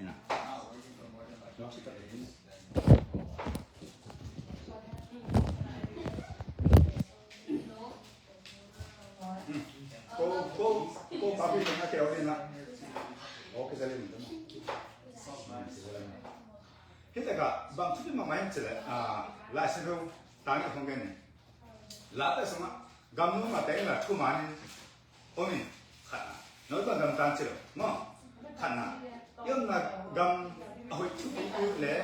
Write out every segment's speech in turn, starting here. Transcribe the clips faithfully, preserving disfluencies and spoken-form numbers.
Ina. Ko, ko, ko papi ko na keu ding na. Okay, sa lim. Hita ka bang thupi mahmah hiam cih leh, ah, Lai Siangtho tang i hong gen ni. Late sungah gam nuam a teng la thuman in om in, khatna. Noi bang gamtan ci lo maw? Khatna. I omna gam a hoih thupi uh le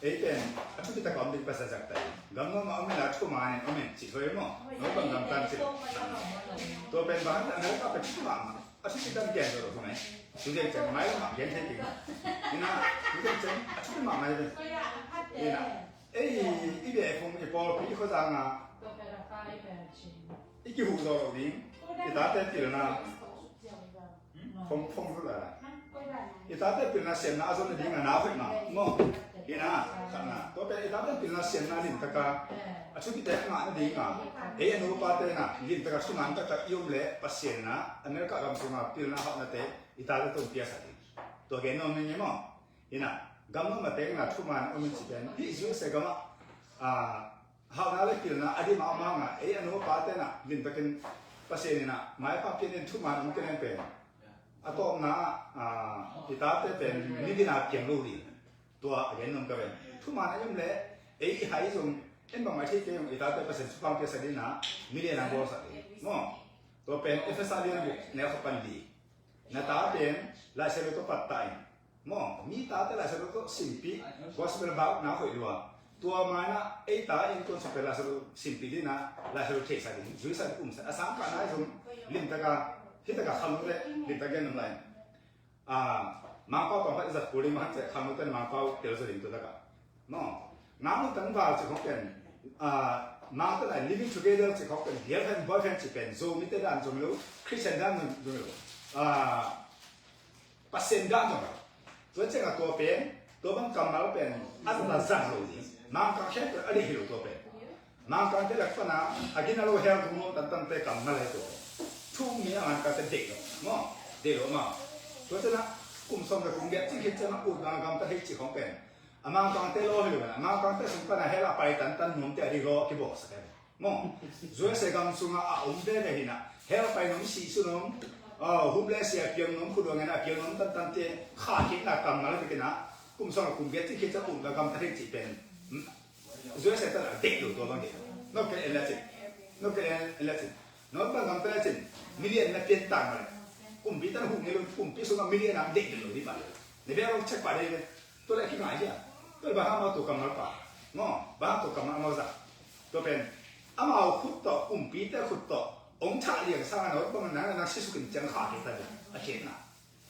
ei pen a thupi tak a om ding Pasian zahtak. Gam nuam a om in la thuman in om in cih hoih maw? Noi bang gamtan ci lo. Tua pen bang hang America pen thupi mahmah. A thupi tak gen zo lo thu mai. Thu gen ciang mai lamah gen thei ding. Ina, thu gen ciang a thupi mahmah hi pen. Ina. Ei, i beh phung i pawlpi i khuazang a i kihuh zawh loh ding. I tate pilna. Phung, phung lut a. I tate pilna siamna a zon nading a na hoih mah maw? Hi na, khatna. Tua pen i tate pilna siamna limtak a a thupite a ngah nading a ei a nu a pate na limtak a thuman taktak i om leh Pasian na America gam sunga pilna hauhnate i tate tung piasak ding. Tua gen nuam ning e maw? Hi na, gam nuam a teng la thuman om in ci pen hih U S A gamah, ah, hauhna le pilna a dim a om hang a ei a nu a pate na limtakin Pasian in a maipha pian in thuman om kei leng pen a tawpna ah, ah, i tate pen midin a piang lo ding. Tua a gen nuam ka pen thuman a i om leh ei i hai zong en bangmah thei kei zong i tate Pasian thupha piasak ding a midin a bawlsak ding maw? Tua pen Efesa lian guk neu khat pan li. Na ta pen Lai Siangtho tawh pattah in maw, mi tate Lai Siangtho tawh simpih, gospel bauhna hoih lua. Tua maina ei ta innkuan sung pen Lai Siangtho simpih ding a, Lai Siangtho theihsak ding, zuisak ding, umsak. A sangkahna zong limtak a, hi tak a khamlote limtak gen nuam lai. Ah, Mangpau tawh khat i zat kul ding mah hang ciah khamlote Mangpau tel zaw ding tua tak a. No. Nang mun tang val ci khawng pen, ah, nang tang ai living together ci khawng pen, girlfriend, boyfriend ci pen, Zomite dan zong lo, Christian dan zong lo, ah, Pasian dan zong lo. Tua ciang a tua pen, tua bang kammal pen, a zat a zang lo ding. Mangkang khen pen, a deih hi lo tua pen. Mangkangte lak pana, a gina lo hell tung lo tantante kammal hi tua pen. Thu mi a Mangkangte deih lo, maw? Deih lo maw? Tua ciang a, kum sawm le kum giat cing khit ciang a, ut bang a gamta hi ci khawng pen. A Mangkangte law hi lo, a Mangkangte sung pana hell a pai tantan nuamte a ding law kibawlsak hi. Maw, U S A gam sungah a om veve hi na, hell a pai nuam, sih su nuam, ah, homeless a piang nuam, khutduang a piang nuam tantante khahkhitna kammal hi kei na, kum sawm kum giat cing khit ciang ut bang a gamta hi cih pen. Hmm. U S A te lah deih lo tua bang deih lo. North Korea en la cin. North Korea en la cin. North bang gam te la cin. Million na pian tang ma le. Kumpi tan huk ngei lo, kumpi sung a million a deih deih lo ding pa. Ne bia lo check pa deih ve. Tua le ki ngai hia. Tua le bang hang amau tua kammal pa. Maw, bang hang tua kammal amau za. Tua pen amau khut tawh, kumpite khut tawh hong thah liang sangin a, bang nang, nang si sukin ciang kha kei ta ve. A khen na.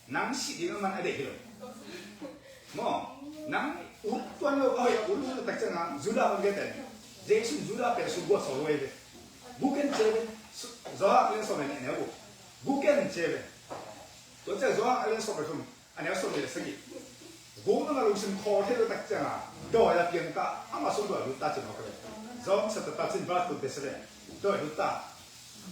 Nang si ding a man a deih hi lo. Maw, nang ut tuan lo, a hoih a ut lo tak ciangin Judah bang gen ten. Jesu Judah pen sum buat sawm lo hi ve. Guk gen ci ve. Johan a lian sawm le nih a neu guk. Guk gen ci ve. Tua ciang Johan a lian sawm le thum a neu sawm le sagih. Guk nang a lungsim khawl thei lo tak ciangin dawi a piang ta, amah sung dawi lut ta ci maw ka ve. Johan chapter thirteen verse twenty-seven. Dawi lut ta.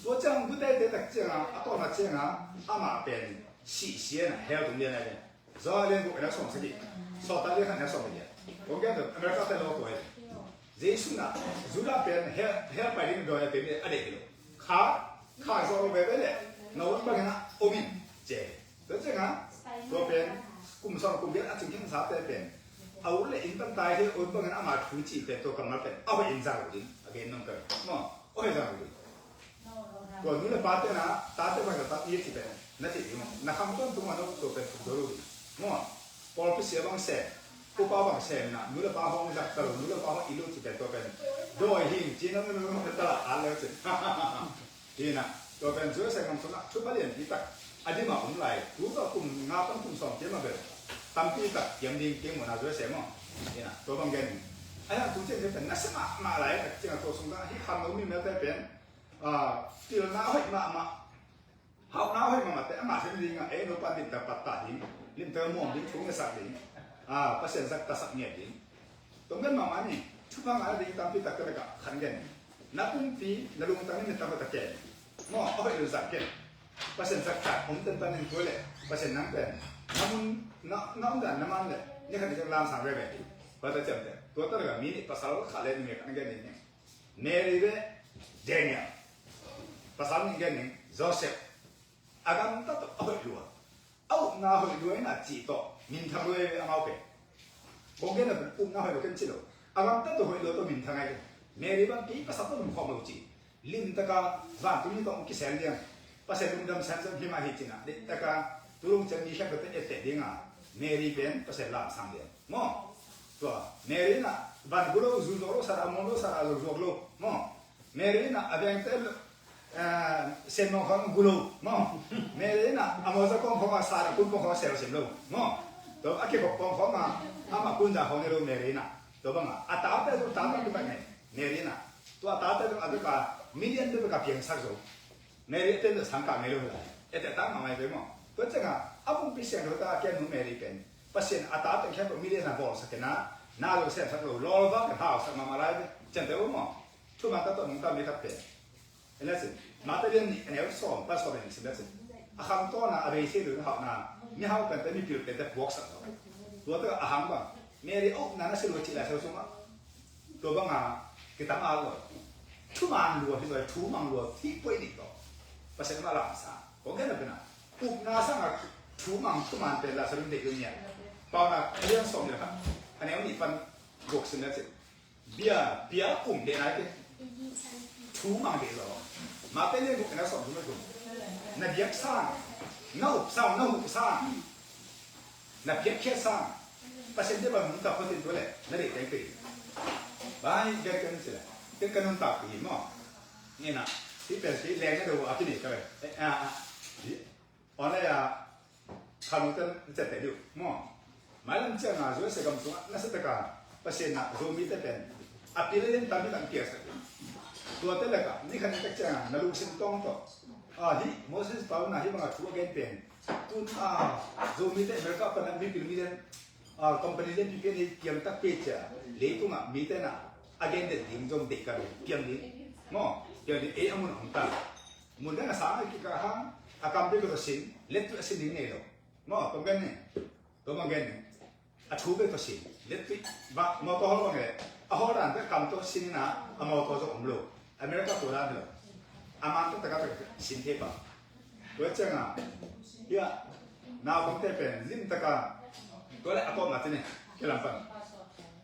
Tua ciang gute te tak ciangin a tawpna ciangin amah pen sihsia in a hell tung lian a ve. Johan a lian guk a neu sawm sagih. Sawltak a lian khat a neu sawm le giat. Kong gen tua America te lo tua hi. Jesu in a Judah pen hell, hell pai ding dawi a piang ding a deih hi lo. Kha, kha zawh lo veve le na ut bangin a om in ci. Tua ciangin tua pen kum sawm kum giat a cing khin sa te pen a ut le inn pan tai hi, ut bangin ama thu cih pen tua kammal pen a hoih in zang lo ding a gen nong ka ve. Maw, a hoih zang lo ding. Tua nu le pa te na, tate bang zat tak i ci pen na ti ding maw. Na kham tawntung a na tua pen thuk zo lo ding. Maw, pawlpi sia bang sem, upa bang sem na, nu le pa hong zat ta lo, nu le pa hong i lo ci pen tua pen dawi hing ci na nu nu ta la a le ci. Hi na, tua pen Jerusalem gam sungah thupha lianpi tak a dim a om lai. Tu tawh kum nga pan kum sawm kei mah bel tampi tak kiam ding kei mawhna Jerusalem maw. Hi na, tua bang gen. Ahi hang tu ciang pen na sa mahmah lai tak ciangin tua sungah hih kham lo mi mite pen, ah, pilna hoih mahmah, hauhna hoih mahmah te a ngah sem ding a, ei no pan limtak pattah ding, limtak muang ding, thu ngetsak ding, ah, Pasian zat tasak ngiat ding. Tong gen mahmah ni, thupha ngah nading tampi tak te lak ah khat gen. Na pumpi, na lungtang in na tam tak ken. Maw, a hoih lo zat ken. Pasian zat tak om tentan in tua leh Pasian nang pen na mun, na, na omdan na man leh ni khat ni ciang lamsang veve hi. Tua ta ciamteh. Tua ta lak ah mi nih, pasal khat le numei khat na gen ding hi. Mary le Daniel. Pasal nih gen ding, Joseph. A gamta tawh a hoih lua, a upna hoih lua in a cih tawh minthang lua hi ve amau pen. Kong gen a pen upna hoih lua ken ci lo. A gamta tawh hoih lua tawh minthang ahi ve. Mary bang kei pasal tawh lungkhawm lo ci. Limtaka vantung mi tawh hong kisel liang. Pasian lungdam semsem hi mah hi cin a, limtaka tu lungciang mi khempeuh tawh etteh ding a, Mary pen Pasian lamsang liang. Maw? Tua Mary in a van gu lo, zu zuak lo, sara muang lo, sara zuak lo. Maw? Mary in a a vengte, eh, sen mawng khawng gu lo, maw? Mary in a a mawza kawng khawng a, sara kun kawng khawng a sel sim lo, maw? Tua a kikop kawng khawng a, amah kunza khawng ne lo Mary in a. Tua bang a a tate zong tate tate bang ne Mary in a. Tua a tate zong a bek a million bek a piangsak zo. Mary a ten zong sangkah ngei lo hi lai. A tate mahmah hi ve maw? Tua ciang a a pumpi siangtho ta a kiang nu Mary pen Pasian a tate khempeuh million a bawlsak in a, na lo semsak lo, lawlva ken hausak mahmah lai ve. Ciangte uh maw? Thuman ta tawh nungta mi khat pen. En la cin. Mate lian nih a neu sawm pan sawm le nih sim la cin. A kham tawn a, a vei se lo na hauhna, mihau pente, mipil pente puaksak lo. Tua tak a hang bang Mary a upna na si lua cih lai sel sungah. Tua bang a kitam a lua. Thuman lua hi lua, thu mang lua, thih puai nih tawh Pasian mah lamsa. Kong gen a pen a upna sang a thu mang thuman pen la sel deih lo nia. Paunak a lian sawm le khat a neu nih pan guk sim la cin. Bia, bia um deh nai te. Thu mang deh zaw. Mate lian guk a neu sawm thum le thum. Na biak sang, na up sang, na huh sang, na piakkhiat sang. Pasian te bang nungta photin tua leh na deih teng pei. Bai, biak teng sila. Teng ka nuntak pei maw. Ni na. Ti pen ti leng na do a kini ka ve. Eh, ah, ah. Online a khanute na ciamteh dih uh maw? Mailam ciang a U S A gam sungah na sa tak a Pasian in a Zomite pen a pil in tampi tak piaksak dih. Tuate lak ah ni khat ni tak ciang a na lungsim tawng tawh, a, hih Moses pa un a hih bang a thu a gen pen, tun a Zomite America pan a mipil million, a, company lianpi pen hi, kiam takpi cia leitungah mite in a a gen den ding zong deih ka, piang ding maw? Piang ding, ei a mun a hong ta. Mun dang a sang a kikah hang, a kam peuh tawh sin, lettui a sin ding nei lo. Maw, tawm gen ni. Tawm gen ni. A thu peuh tawh sin, lettui. Ba, mawtaw hawl bang e. A hawl dan peuh kam tawh sin in a, a mawtaw zong om lo. America tua dan hi lo. A man tawh taka peuh sin thei pah. Tua ciang a, hia, naupangte pen lim taka, tua leh a tawpna ci ni, kilam pan.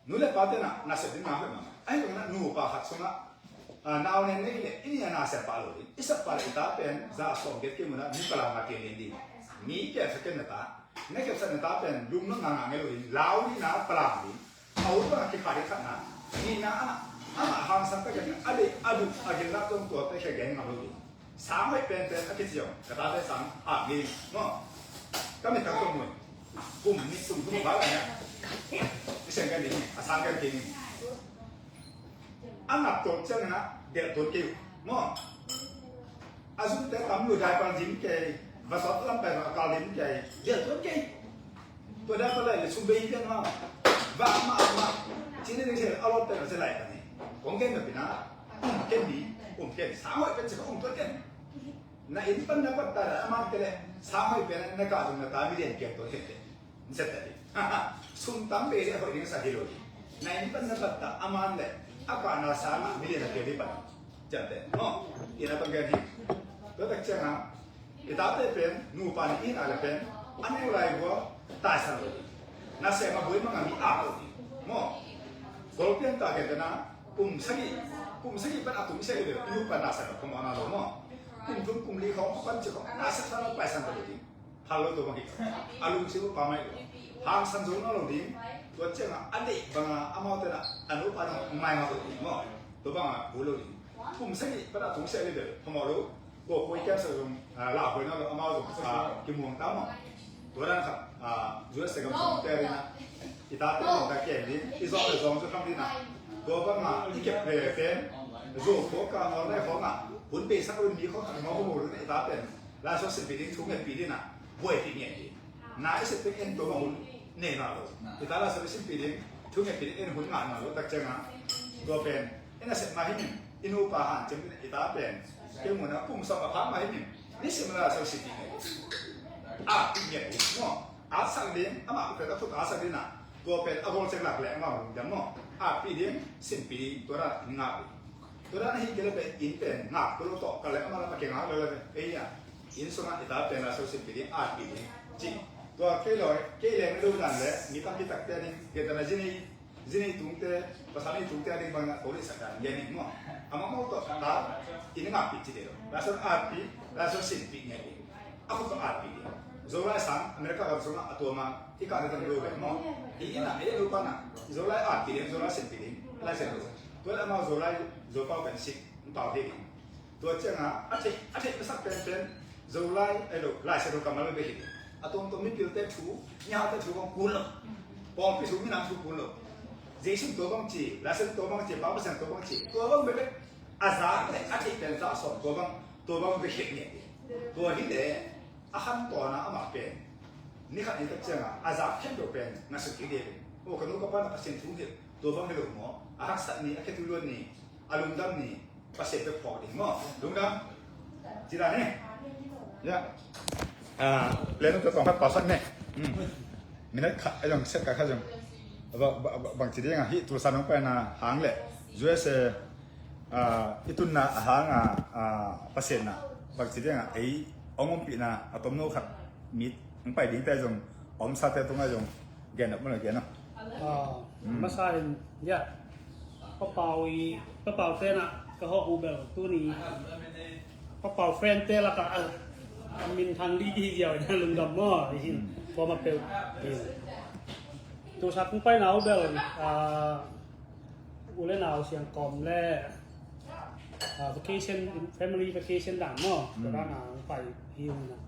Nu le pa te na, na sep ding na hoih mah. Ahi zongin a nupa khat sungah, ah, nau nen nei le, i ni a na sep pah lo ding. I sep pah le i ta pen, za sawm giat kei mun a, nu kal a nga kei lian ding. Mi kepsak ken na ta. Na kepsak na ta pen, lungnuam nga nga ngei lo ding. Lau ding na, palam ding. A ut bang a kikha ding khat na. Nihna ah, amah hangsan tak a, a deih, a duh, a gilna tawh tua pen khia gen ngam lo ding. Sang hoih penpen a kici zong, ka tate sang a ngei maw. Ka mit tak tawh mui. Kum nih sung kum val a nia. I seng kan ding, a sang kan ding. A ngap tawh ciangin a delh tuan kei uh maw. A zumte tam lui diaper dim kei, va sawt lam pai va kal dim kei, delh tuan kei. Tua dan pa lai le sum bei hi pian hau. Vak mah mah. Cih ni ding se a lawt pen a se lai ka ni. Kong gen na pina. Um ken ni, um ken. Sang hoih pen se ka um tuan ken. Na inn pan na pat ta na a man te le. Sang hoih pen na ka zong na ta million pian tuan ken te. Nset ta di. Sum tam bei le hoih ding sa hi lo di. Na inn pan na pat ta a man le. A ka na sang a million a pian di pan. Ciamteh maw. Inn a tong gen hi. Tua tak ciang a, i tate pen nupa nih in a le pen a neu lai gua taisan lo ding. Nasem a buai mang a mi ap lo ding maw. Golpian ta gen tena kum sagih, kum sagih pan a kum sagih le nupa nasan lo, kum ana lo maw. Kum thum kum li khawng a pan ci khawng nasan lo, paisan lo ding. Phal lo tua bang hi. A lungsim uh pamai lo. Hangsan zo na lo ding. Tua ciang a, a deih bang a, amaute na, a nupa na mai ma lo ding maw. Tua bang a bu lo ding. Kum sagih pan a tung sagih le bel phamawh lo. Ko koi kiam sa zong, ah, la koi na lo, amau zong, ah, kimuang ta maw. Tua dan khat, ah, U S A gam sung te ri na. I tate zong ta kiam ding. I zong le zong zong kham ding na. Tua bang a, i kep le pen. Zo ko ka ngol le khong a. Hun bei sak un mi khong khat ngol ko bo lo na i ta pen. Lai Siangtho sinpih ding, thu ngetpih ding na, buaipih ngiat ding. Na i sep teng en tua mah hun nei mah lo. Hita Lai Siangtho sinpih ding, thu ngetpih ding en hun ngai mah lo, tak ciang a. Tua pen, i nasep mah hi ning, i nupa hanciam ding, i ta pen. Kei mun a kum sawm a phak mah hi ning, nisim Lai Siangtho sinpih ngiat ding. Atpih ngiat ding, maw. Atsak ding, amah pen a khut atsak ding na. Tua pen a bawl cek lak leh amah lungdam maw. Atpih ding, sinpih ding, tua dan in ngak ding. Tua dan ahi kei leh pen inn pen ngak tua lo tawh ka leh amah lam a kei ngak lo leh pen. Ei a, inn sungah i ta pen Lai Siangtho sinpih ding, atpih ding. Ci. Tua kei lo, kei leng lo dan leh, mi tampi takte a ding, kei ta na zi nei, zi nei tungte, pasal nei tungte a ding bang na, ko leh sak dan gen ning maw. Amah maw tawh ta, inn ngakpih ci ding lo. Lai Siangtho atpih, Lai Siangtho sinpih ngiat ding. A khut tawh atpih ding. Zolai sang, America gam sungah a tua ma, i kah na tang lo bek maw. I inn ah, i lu pan ah. Zolai atpih ding, Zolai sinpih ding. Lai Siangtho. Tua leh amau Zolai, Zopau pen sik, pau thei ding. Tua ciang a, a theih, a theih masak penpen. Zolai, ei lo, Lai Siangtho kammal bek hi ding. A tuamtuam mipilte thu, mihaute thu kong kul lo. Pawlpi thu, minam thu kul lo. Jesu tua bang ci, Lai Siangtho tua bang ci, Pau Pasian tua bang ci. Tua bang bek bek. A zak leh a theih pen zak sawm tua bang, tua bang bek hi ngiat ding. Tua hi leh a khantawn a amah pen ni khat ni tak ciang a, a zak khempeuh pen na suk kik ding. O, ka nu ka pa na Pasian thu hilh, tua bang hi lo maw. A haksat ni, a khetul luat ni, a lungdam ni, Pasian bek phawk ding maw. Lungdam. Ci dan hi. Ya. Ah, plan tua tawng khat pausak ni. Hmm. Minute khat a zong, set khat khat zong. Ba, ba, ba, bang ci ding a, hih Tulsa nong paina hang leh U S A, ah, i tunna a hang a, ah, Pasian na, bang ci ding a, ei hong ompihna a tomno khat mi hong pai dingte zong, a omsate tungah zong gen nop maw, gen nop. Ah, masa in, ya. Papau i, Papau te na ka hawh uh bel tuni. Papau friend te lakah, ah, a minthang ding kihi ziau in lungdam maw, hi in, kuamah peuh in. Tulsa kong paina uh bel, ah, u le nau siang kawm le, ah, vacation, family vacation dan maw. Tua dan a hong pai hi uh na.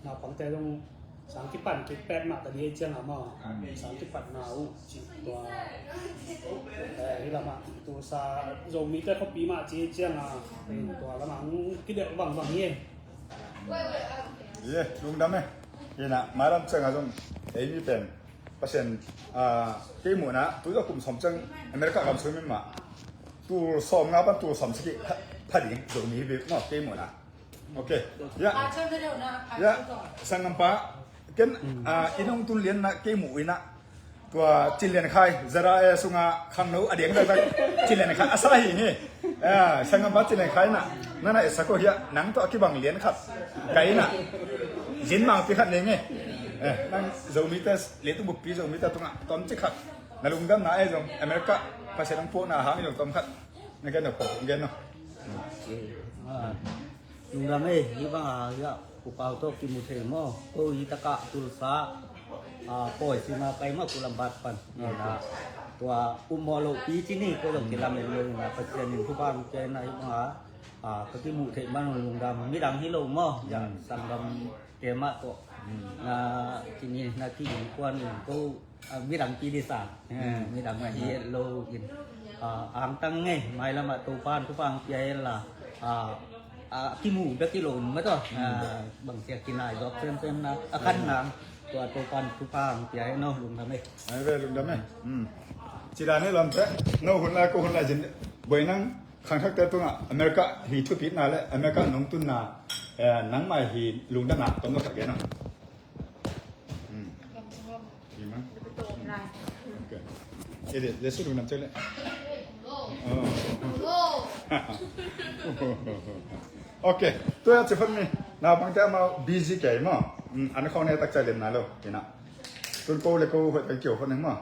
Naupangte zong sang kipan kik pek mah ka ding hi ciang a maw. Sang kipatna uh cih tua. Eh, hih lamah Tulsa Zomite khuapi mah ci hi ciang a, tua lamah hong kidelh vangvang hi. Ye, lungdam e. Hi na, mailam ciang a zong ei mi pen Pasian, ah, kei muhna, tu zong kum sawm ciang America gam sung mi mah. Tul sawm nga pan tul sawm sagih pha, pha ding Zomi hi bek maw, kei muhna. Ok. Ya. Ya. Sanggampa. Ken, ah, i nong tun lianna kei muh ina. Tua Cin Lian Khai, Z R A sunga khangno a diang zakzak Cin Lian Khai a sa hi nge. Ah, sanggampa Cin Lian Khai na. Nana esa ko hia, nang tawh a kibang lian khat. Ka ina. Zin mangpi khat ne nge. Eh, nang Zomite, leitung buppi Zomite tunga tomcik khat. Na lungdamna ei zong America Pasian hong puakna hang zong tom khat na gen no, gen no. Ah, lungdam ei, hi bang a, hi a, upau tawh kimu thei maw, ko hi takah Tulsa, ah, pawi sima kai maw, Kulambat pan. Na, tua upmawh loh pi ci ni, ko zong kilamen lo na, Pasian in thupha hong pia na, hi bang a, ah, ka kimuh theih man lungdam, midang hi lo maw, ya, sanggam te mah tawh. Na, ci ni, na ki-innkuan in ko, ah, midang pi di sa. Midang pi et lo in. Ah, angtang ngei, mailam ah Topan thupha hong pia hen la. Ah, ah, kimu bek hi lo in mah tawh. Ah, bangsia kinai zawk semsem na, a khan nang. Tua Topan thupha hong pia hen no, lungdam ei. Ai ve, lungdam ei. Ci dan ei lawmte, no hun lai, ko hun lai zin. Buai nang, khangthakte tungah America hi thupitna le America nong tunna, eh, nangmah hi lungdamna tom lo khat gen no. Hi ma. Ok. Ede, Jesu lungdam cih le. Ok. Tua ci phot ni. Naupangte amau busy kei maw. An khawng ne tak cai len nai lo. Ina. Tun ko le ko hoih pen kio phot ni maw.